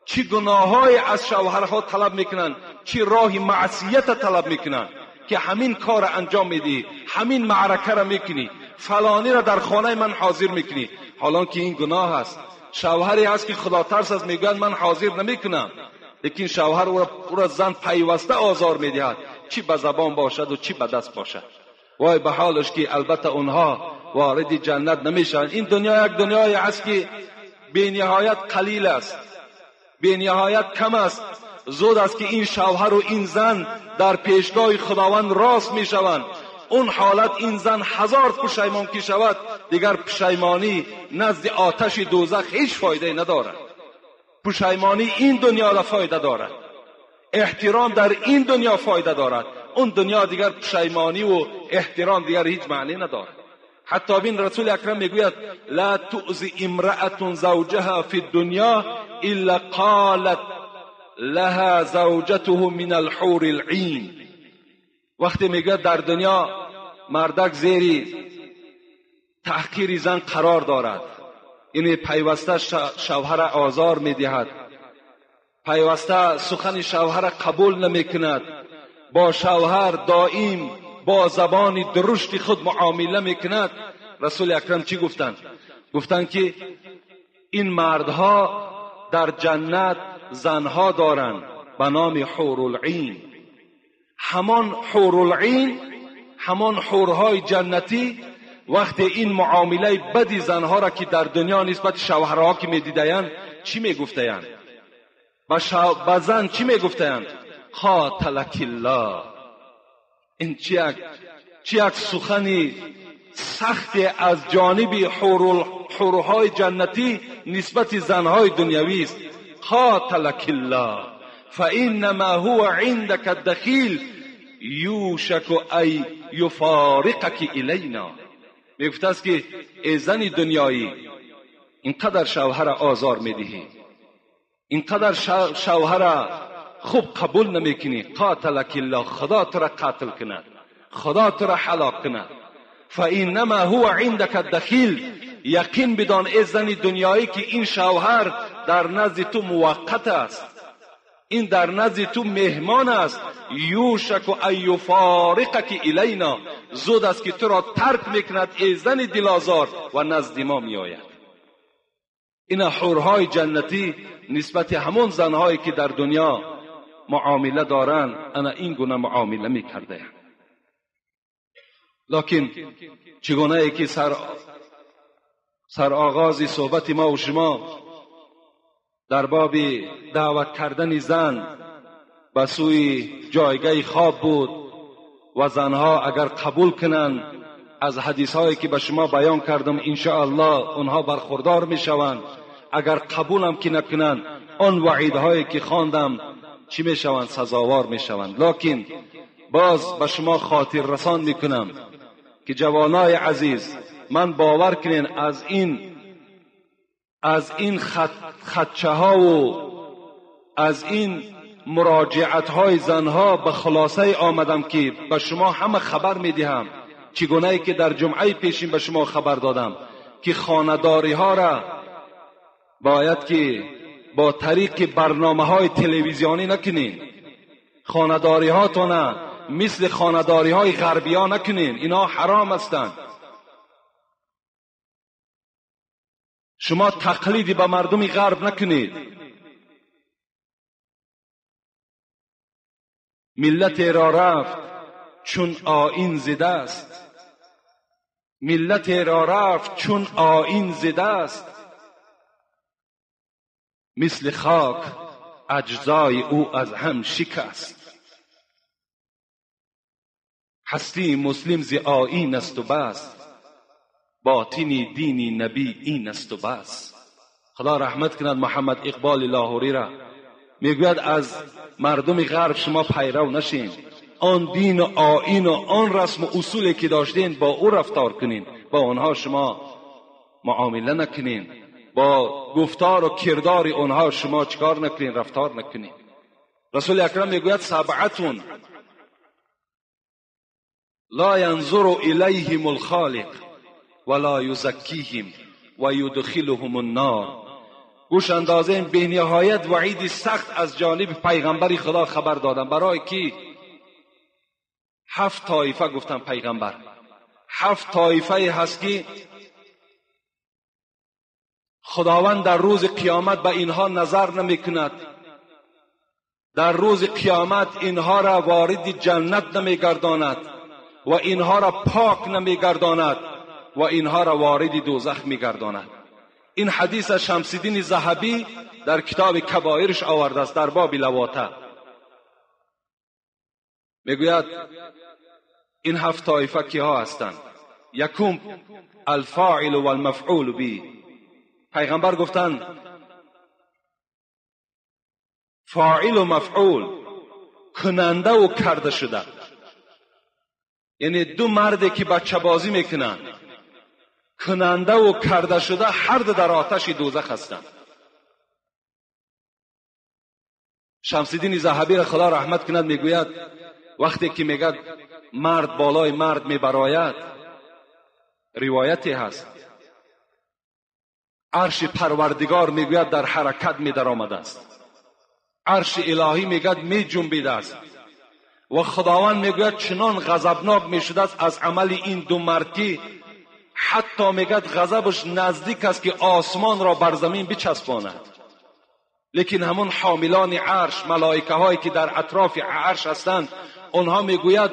Speaker 1: چی گناههای از شوهرها طلب میکنند، چی راه معصیت طلب میکنند که همین کار را انجام میدی، همین معرکه را میکنی، فلانی را در خانه من حاضر میکنی، حالان که این گناه است. شوهری هست که خدا ترس است، میگوید من حاضر نمیکنم، لیکن شوهر او را زن پیوسته آزار میدهد، چی به زبان باشد و چی به دست باشد. وای به حالش که البته اونها وارد جنت نمیشن. این دنیا یک دنیای است که بی نهایت قلیل است، بی نهایت کم است. زود است که این شوهر و این زن در پیشگاه خداوند راست میشوند. اون حالت این زن 1000 پشیمان که شود، دیگر پشیمانی نزد آتش دوزخ هیچ فایده ندارد. پشیمانی این دنیا را فایده دارد، احترام در این دنیا فایده دارد، اون دنیا دیگر پشیمانی و احترام دیگر هیچ معنی ندارد. حتی بین رسول اکرم میگوید لا تؤذی امرأة زوجها فی الدنیا الا قالت لها زوجته من الحور العین. وقتی میگوید در دنیا مردک زیری تحقیر زن قرار دارد، یعنی پیوسته شوهر آزار میدهد، پیوسته سخن شوهر قبول نمیکند، با شوهر دائم با زبان درشت خود معامله میکند. رسول اکرم چی گفتند؟ گفتند که این مردها در جنت زنها دارند به نام حورالعین. همان حورالعین، همان حورهای جنتی وقتی این معامله بدی زنها را که در دنیا نسبت شوهرها که میدیدند چی میگفتند؟ به زن چی میگفتند؟ قاتلک الله. این چی یک سخنی سخت از جانب حورهای جنتی نسبت زنهای دنیوی است. قاتلک الله فانما هو عندك الدخیل یوشک ای یفارقک الینا. میگفت است که ای زن دنیایی، اینقدر شوهر آزار میدهی، اینقدر شوهر خوب قبول نمیکنی، قاتلک الله، خدا تو را قتل کند، خدا تو را هلاک کند. فانما هو عندك الدخیل، یقین بدان ای زن دنیایی که این شوهر در نزد تو موقت است، این در نزد تو مهمان است. یوشک ان یفارقک الینا، زود است که تو را ترک میکند ای زن دلازار و نزد ما میآید. این حورهای جنتی نسبت همون زنهایی که در دنیا معامله دارند انا این گونه معامله میکرده. لکن چگونه ای که سر آغاز صحبت ما و شما در باب دعوت کردن زن به سوی جایگاه خواب بود و زنها اگر قبول کنند از حدیث هایی که به شما بیان کردم انشاءالله اونها برخوردار میشوند. اگر قبول هم که نکنند آن وعیدهایی که خواندم چی میشوند؟ سزاوار میشوند. لکن باز به شما خاطر رسان میکنم که جوانای عزیز، من باور کنین از این خدچه ها و از این مراجعت های زنها به خلاصه آمدم که به شما همه خبر میدهم، چگونه ای که در جمعه پیشین به شما خبر دادم که خانه‌داری ها را باید که با طریق برنامه های تلویزیونی نکنین، خانه‌داری هاتون مثل خانه‌داری های غربی ها نکنین، اینا حرام هستند. شما تقلیدی به مردم غرب نکنید. ملت را رفت چون آیین زده است، ملت را رفت چون آیین زده است، مثل خاک اجزای او از هم شکست. هستی مسلم ز آیین است و بس، باطنی دینی نبی این است و بس. خدا رحمت کند محمد اقبال لاهوری را، میگوید از مردم غرب شما پیرو نشین، آن دین و آیین و آن رسم و اصولی که داشتین با او رفتار کنین، با آنها شما معامله نکنین، با گفتار و کردار آنها شما چکار نکنین، رفتار نکنین. رسول اکرم میگوید سبعتون لا ینظر الیهم الخالق ولا یزکیهم و یدخلهم النار. گوش اندازه به نهایت وعید سخت از جانب پیغمبر خدا خبر دادم. برای کی؟ 7 طایفه گفتم پیغمبر، 7 طایفه هست که خداوند در روز قیامت به اینها نظر نمی کند، در روز قیامت اینها را وارد جنت نمی گرداند و اینها را پاک نمی گرداند و اینها را وارد دوزخ می گرداند. این حدیث شمس الدین ذهبی در کتاب کبائرش آورده است در باب لواطه. میگوید این 7 طایفه کیها هستند؟ یکم الفاعل والمفعول به. پیغمبر گفتند فاعل و مفعول، کننده و کرده شده. یعنی دو مرد که بچه بازی میکنند، کننده و کرده شده، هر دو در آتش دوزخ هستند. شمس‌الدین ذهبی را خدا رحمت کند میگوید وقتی که میگد مرد بالای مرد میبراید، روایتی هست عرش پروردگار میگوید در حرکت میدر آمده است، عرش الهی میگد میجنبیده است و خداوند میگوید چنان غضبناک میشده است از عمل این دو مرد که حتی میگد غضبش نزدیک است که آسمان را بر زمین بچسباند. لیکن همون حاملان عرش، ملائکه هایی که در اطراف عرش هستند، آنها میگوید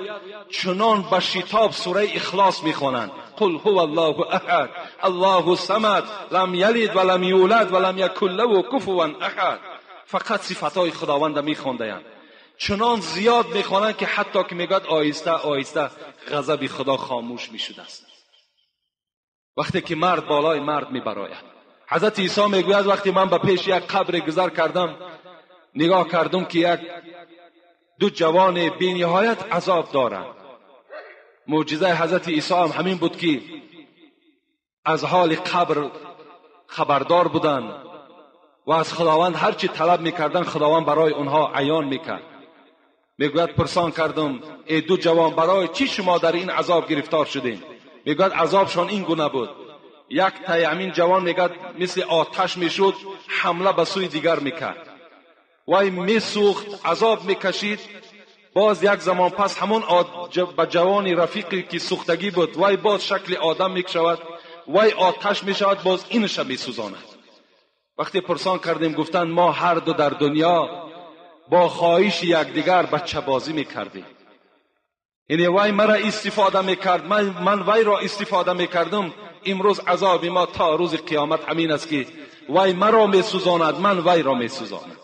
Speaker 1: چنان به شتاب سوره اخلاص میخوانند، قل هو الله احد الله الصمد لم یلد ولم یولد ولم یکن له کفوا احد. فقط صفتهای خداوند میخوندند، چنان زیاد میخوانند که حتی که میگوید آهسته آهسته غضب خدا خاموش میشده است. وقتی که مرد بالای مرد میبراید، حضرت عیسی میگوید وقتی من به پیش یک قبر گذر کردم، نگاه کردم که یک دو جوان بی نهایت عذاب دارند. معجزه حضرت عیسی هم همین بود که از حال قبر خبردار بودند و از خداوند هرچی طلب میکردن خداوند برای اونها عیان میکرد. میگوید پرسان کردم ای دو جوان برای چی شما در این عذاب گرفتار شدین؟ میگوید عذابشان این گونه بود، یک تای همین جوان میگوید مثل آتش میشد، حمله به سوی دیگر میکرد، وای میسوخت، عذاب میکشید. باز یک زمان پس همون به جوان رفیقی که سوختگی بود، وای باز شکل آدم میکشود، وای آتش میشود، باز اینش میسوزاند. وقتی پرسان کردیم گفتند ما هر دو در دنیا با خواهش یکدیگر بچه بازی میکردیم، یعنی وای مرا استفاده میکرد، من وای را استفاده میکردم. امروز عذاب ما تا روز قیامت همین است که وای مرا میسوزاند، من وای را میسوزاند.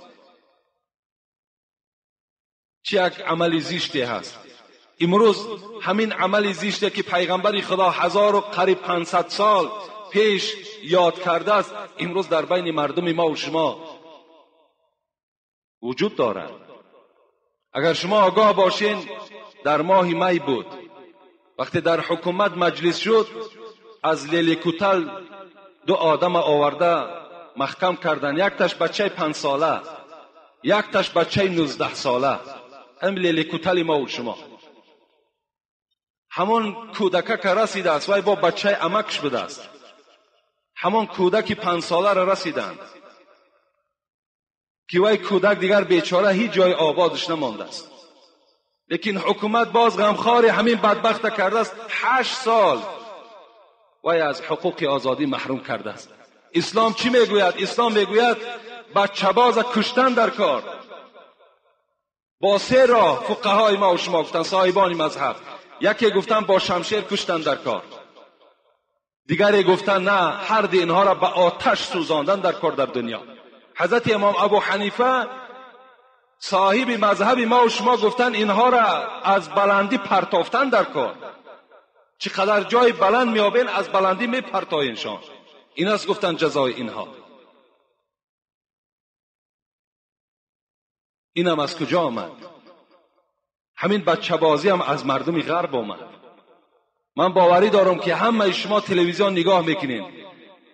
Speaker 1: چه یک عمل زشتی هست. امروز همین عمل زشتی که پیغمبر خدا 1500 سال پیش یاد کرده است، امروز در بین مردم ما و شما وجود دارد. اگر شما آگاه باشین، در ماه می بود وقتی در حکومت مجلس شد، از لیلیکوتل دو آدم آورده محکم کردن، یک تاش بچه 5 ساله، یک تاش بچه 19 ساله. هم لیلیکوتل ما و شما همون کودکه که رسیده است، وای با بچه امکش بوده است، همون کودک 5 ساله را رسیدند که وای کودک دیگر بیچاره هیچ جای آبادش نمانده است. لیکن حکومت باز غمخوار همین بدبخت کرده است، 8 سال وای از حقوق آزادی محروم کرده است. اسلام چی میگوید؟ اسلام میگوید بچه باز کشتن در کار. با 3 راه فقهای ما و شما گفتن، صاحبان مذهب، یکی گفتن با شمشیر کشتن در کار، دیگری گفتن نه، هر دی اینها را به آتش سوزاندن در کار در دنیا. حضرت امام ابو حنیفه صاحب مذهب ما و شما گفتن اینها را از بلندی پرتافتن در کار. چقدر جای بلند میابین از بلندی میپرتاینشان. این است گفتن جزای اینها. اینم از کجا آمد؟ همین بچه بازی هم از مردم غرب آمد. من باوری دارم که همه شما تلویزیون نگاه میکنین،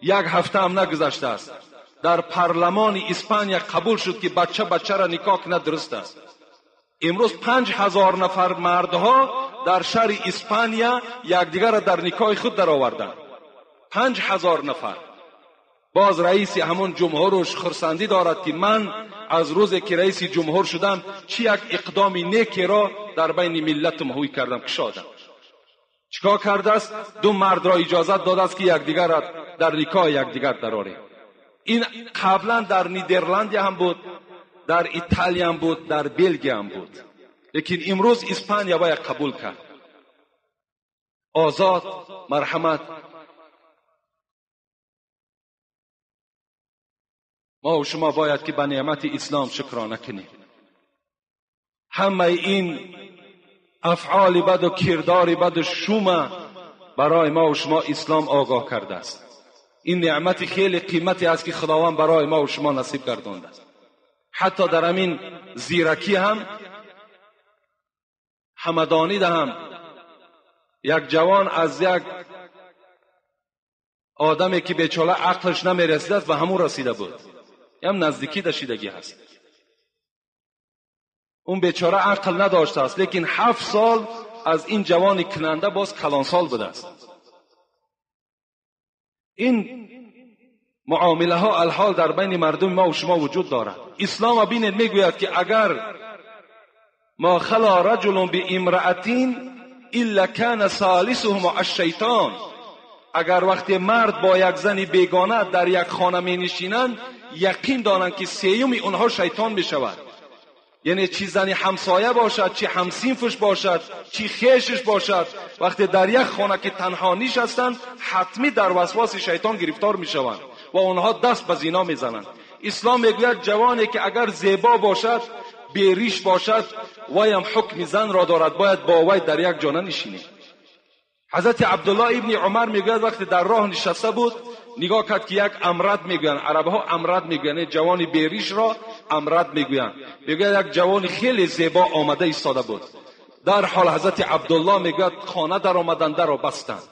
Speaker 1: یک هفته هم نگذشته است در پارلمان اسپانیا قبول شد که بچه بچه را نکاح کند درست است. امروز 5000 نفر مردها در شهر اسپانیا یکدیگر را در نکاح خود درآوردند. 5000 نفر. باز رئیس همون جمهورش خرسندی دارد که من از روزی که رئیس جمهور شدم چی یک اقدام نیکی را در بین ملت مهوی کردم کشادم. چیکار کرده است؟ 2 مرد را اجازت داده است که یکدیگر را در نکاح یکدیگر درآوریم. این قبلا در نیدرلند هم بود، در ایتالیا هم بود، در بلژیک هم بود، لیکن امروز اسپانیا باید قبول کرد. آزاد، مرحمت. ما و شما باید که به نعمت اسلام شکرانه کنیم. همه این افعال بد و کردار بد و شوم برای ما و شما اسلام آگاه کرده است. این نعمت خیلی قیمتی است که خداوند برای ما و شما نصیب گردانده است. حتی در همین زیرکی هم، همدانی هم یک جوان از یک آدمی که بیچاره عقلش نمیرسیده است به همون رسیده بود، هم نزدیکی دشیدگی هست. اون بیچاره عقل نداشته است، لیکن 7 سال از این جوان کننده باز کلانسال بوده است. این معامله ها الحال در بین مردم ما و شما وجود دارد. اسلام بینید میگوید که اگر ما خلا رجل بامرأة الا کان ثالثهما الشیطان، اگر وقتی مرد با یک زن بیگانه در یک خانه می نشینند، یقین دانند که سیوم اونها شیطان می شود. یعنی چی زن همسایه باشد، چی همصنفش باشد، چی خیشش باشد، وقتی در یک خانه که تنها نشستند حتمی در وسواس شیطان گرفتار می شوند و اونها دست به زنا می زنند. اسلام میگوید جوانی که اگر زیبا باشد، بیریش باشد، وی هم حکم زن را دارد، باید با وی در یک جانه نشینی. حضرت عبدالله ابن عمر میگوید وقتی در راه نشسته بود، نگاه کرد که یک امرد میگویند، عرب ها امرد میگویند، جوان بیریش را امرد میگویند. میگوید یک جوان خیلی زیبا آمده ایستاده بود. در حال حضرت عبدالله میگوید خانه در آمدن، در را بستند.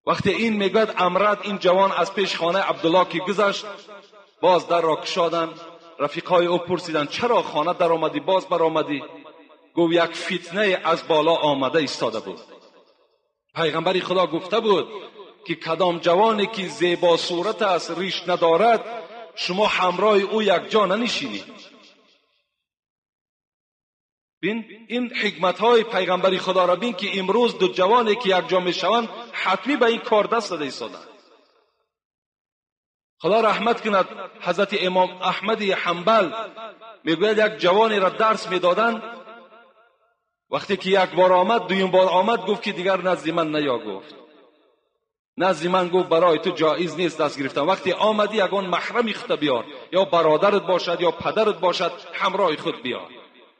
Speaker 1: وقتی این میگوید امرد، این جوان از پیش خانه عبدالله که گذشت، باز در را کشادند. رفیقای او پرسیدند چرا خانه در آمدی، باز بر آمدی؟ گفت یک فتنه از بالا آمده ایستاده بود. پیغمبر خدا گفته بود که کدام جوانی که زیبا صورت است، ریش ندارد، شما همراه او یک جا ننشینید. بین این حکمت های پیغمبر خدا را بین که امروز دو جوانی که یک جا میشوند حتمی به این کار دست داده ایستادند. خدا رحمت کند حضرت امام احمد حنبل میگوید یک جوانی را درس میدادند، وقتی که یک بار آمد، دویم بار آمد، گفت که دیگر نزد من نیا. گفت نزد من، گفت برای تو جایز نیست دست گرفتن. وقتی آمدی یگان محرمی خود بیار، یا برادرت باشد یا پدرت باشد، همراه خود بیار.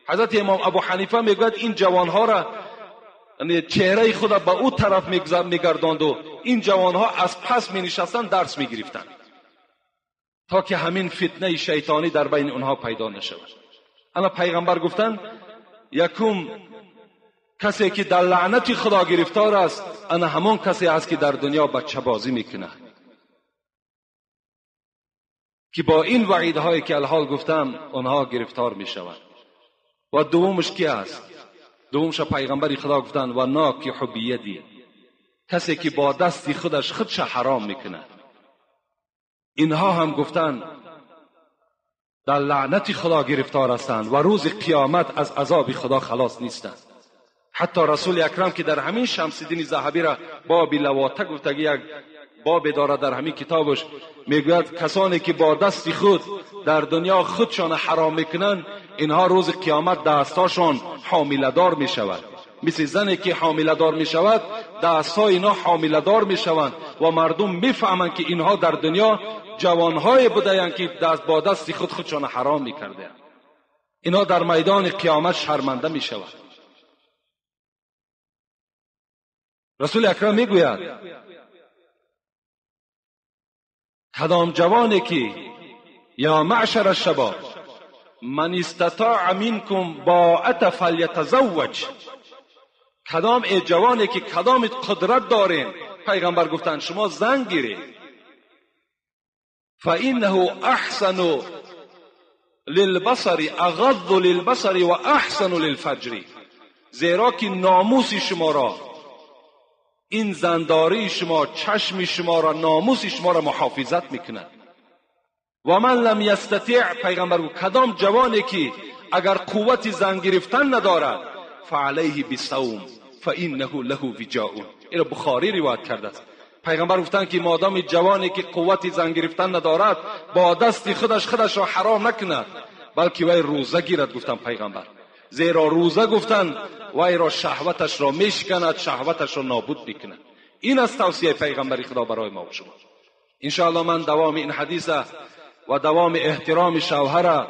Speaker 1: حضرت امام ابو حنیفه میگوید این جوانها را چهره خود به او طرف میگرداند و این جوانها از پس می نشستند درس میگرفتند تا که همین فتنه شیطانی در بین اونها پیدا نشود. اما پیغمبر گفتند یکم کسی که در لعنت خدا گرفتار است، انا همان کسی است که در دنیا بچه بازی میکنه، که با این وعیدهایی که الحال گفتم آنها گرفتار میشوند. و دومش کی است؟ دومش پیغمبر خدا گفتند و ناکح بیدی، کسی که با دست خودش خودش حرام میکنه. اینها هم گفتند در لعنت خدا گرفتار هستند و روز قیامت از عذاب خدا خلاص نیستند. حتی رسول اکرم که در همین شمس الدین ذهبی را باب لواطه گفتگی یک باب داره در همین کتابش، میگوید کسانی که با دست خود در دنیا خودشان حرام میکنند، اینها روز قیامت دستاشان حامله دار میشود. مثل زنی که حامله دار میشود، دستای اینا حامله دار میشوند و مردم میفهمند که اینها در دنیا جوانهای بودند که دست با دست خود خودشان حرام میکردند. اینها در میدان قیامت شرمنده میشوند. رسول اکرم میگوید کدام جوانی که یا معشر الشباب من استطاع منکم باءة فلیتزوج، کدام ای جوانی که کدام قدرت دارین، پیغمبر گفتند شما زن گیرید، فانه احسن للبصر اغض للبصر و احسن للفجر، زیرا که ناموس شما را، این زنداری شما، چشم شما را، ناموس شما را محافظت میکند. و من لم یستطیع، پیغمبر گفت کدام جوانی که اگر قوت زن گرفتن ندارد، فعلیه بالصوم فانه له وجاء. اینو بخاری روایت کرده است. پیغمبر گفتند که مادام جوانی که قوت زن گرفتن ندارد با دست خودش خودش را حرام نکند، بلکه وی روزه گیرد. گفتند پیغمبر، زیرا روزه گفتند وی را شهوتش را میشکند، شهوتش را نابود میکند. این از توصیه پیغمبر خدا برای ما و شما. انشاءالله من دوام این حدیث و دوام احترام شوهر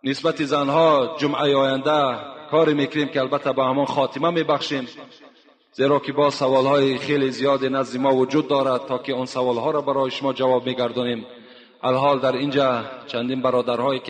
Speaker 1: نسبت زنها جمعه آینده کار میکنیم که البته به همان خاتمه میبخشیم، زیرا که با سوالهای خیلی زیاد نزد ما وجود دارد تا که آن سوالها را برای شما جواب میگردانیم. الحال در اینجا چندین برادرهایی که